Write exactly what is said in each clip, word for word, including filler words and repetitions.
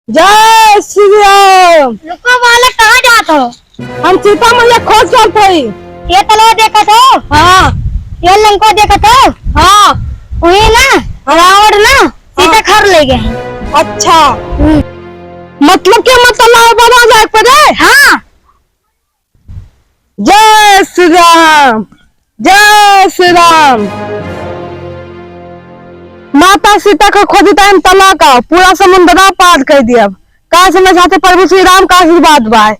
जय श्री राम। रुको बालक, कहाँ जात हो? हम सीता मैया खोज करत हई। ये तलवा देखत हो? हाँ। ये लंका देखत हो? हाँ। वही ना, हाँ। रावण ना सीता हाँ। घर ले गए हैं। अच्छा। हम्म। मतलब कि मतलब बना जाए पड़े? हाँ। जय श्री राम, जय श्री राम। माता सीता का खोजी टाइम तला का पूरा समुंदरा पार कर दिया। का समय साथे प्रभु श्री राम का आशीर्वाद बाय।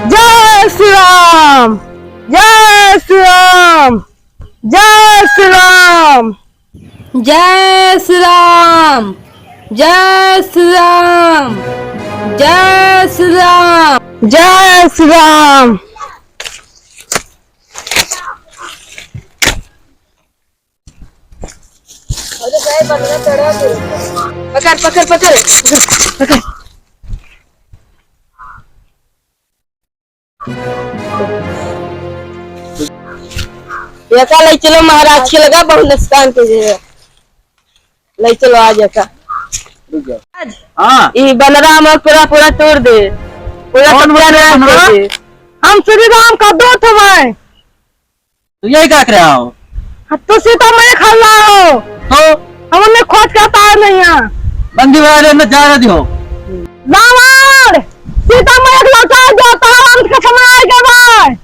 जय श्री राम, जय श्री राम, जय श्री राम। जय श्री राम, जय श्री राम, जय श्री राम, जय श्री राम। पकड़, पकड़, पकड़, पकड़। एका लै चलो महाराज के लगा, बहुत नुकसान के जे है। लै चलो आज एका। हाँ। ई बनरा हम पूरा, पूरा तोड़ दे। पूरा कौन सत्यानाश बनरा? कर दे। हम श्री राम का दूत हमारे। तू यही का करे हो? हाँ, तू सीता मैया खा लाओ। तो? हम उन्हें खोज के तार नहीं है। बंदी बना ले, अंदर जा रहे हो। रावण, सीता मैया के लौटा दो, तार अंत का समय आ गया भाई।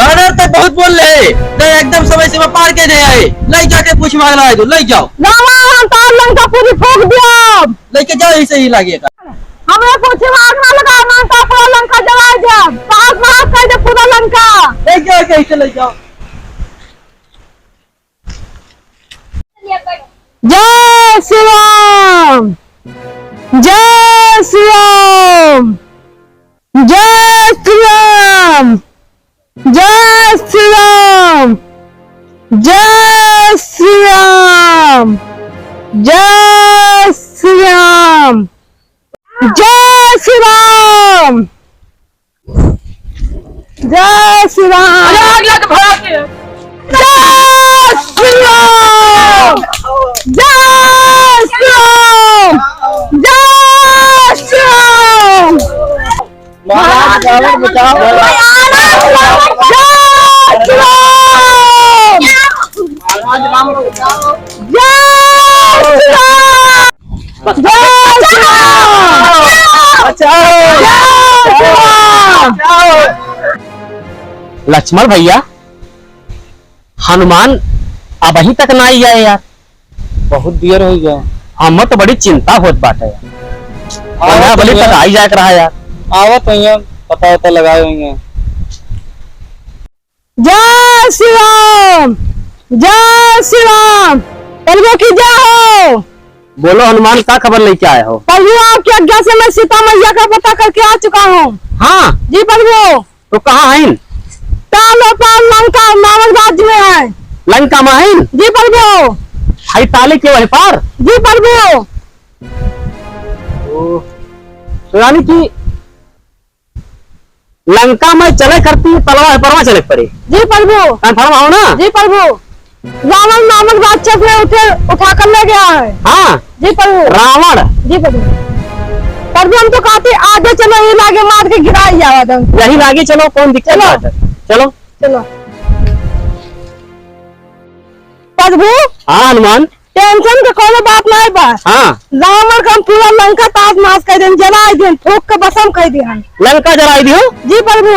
रावण तो बहुत बोल ले, नहीं एकदम समय सीमा पार के नहीं आए, नहीं जाके पूछ मार लाए दो, ले जाओ। रावण, हम तार लंका पूरी फूंक दिया। लेके जाओ, ऐसे ही लागिए का। हमें पूछे मार ना लगा, ना तो पूरा लंका जला दे, पास मार कर दे पूरा लंका। ले जाओ, ऐसे ही चले जाओ। जय श्री राम, जय श्री राम, जय श्री राम, जय श्री राम, जय श्री राम, जय श्री राम। जय श्री राम। जय श्री राम। जय श्री राम। जय श्री राम। जय श्री राम। महाराज रावण बचाओ। जय श्री राम। महाराज राम बचाओ। जय श्री राम। जय श्री राम। बचाओ। जय श्री राम। लक्ष्मण भैया, हनुमान अबहीं तक ना आए यार। बहुत देर होइ गया। हमें तो बड़ी चिंता होत बाटे यार। आवत बड़ी होइहैं। तक आई जाए के रहा यार। आवत होइहैं, पता वता लगाए होइहैं। जय श्री राम, जय श्री राम। प्रभु की जय हो। बोलो हनुमान, का खबर लेके आए हो? प्रभु, आपकी आज्ञा से मैं सीता मैया का पता करके आ चुका हूँ। हाँ। जी प्रभु। तो कहाँ हैं? ताल पार लंका नामक राज्य में है। लंका में हैं? जी प्रभु। है ताले के वही पार? जी प्रभु। ओ, तो यानी कि लंका में चले करती तलवा है, परवा चले के पड़े। जी प्रभु। Confirm हो ना? जी प्रभु। रावण नामक राक्षस ने उठे, उठा कर ले गया है। हाँ। जी प्रभु। रावण। जी प्रभु। प्रभु हम तो कहते आगे चलो, ये लागे मार के गिराई जावा दम। यही लागे चलो, कौन दिक्कत चलो। बात है? चलो। चलो। प्रभु। हाँ हनुमान। Tension के कौनो बात नाहीं बा। हाँ। रावण का हम पूरा लंका तास मास कर देन, जलाइ देन, फूंक के भस्म कर देन। लंका जलाइ दियो? जी प्रभु।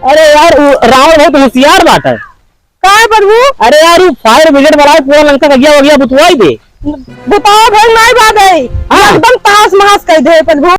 अरे यार, उ रावण बहुत होशियार बाटे। काहे प्रभु? अरे यार, उ fire brigade वाला पूरा लंका का आगिया वगिया बुतवाई दे। बुताओ भाई नाहीं बात है। हाँ। एकदम तास मास कर दे प्रभु।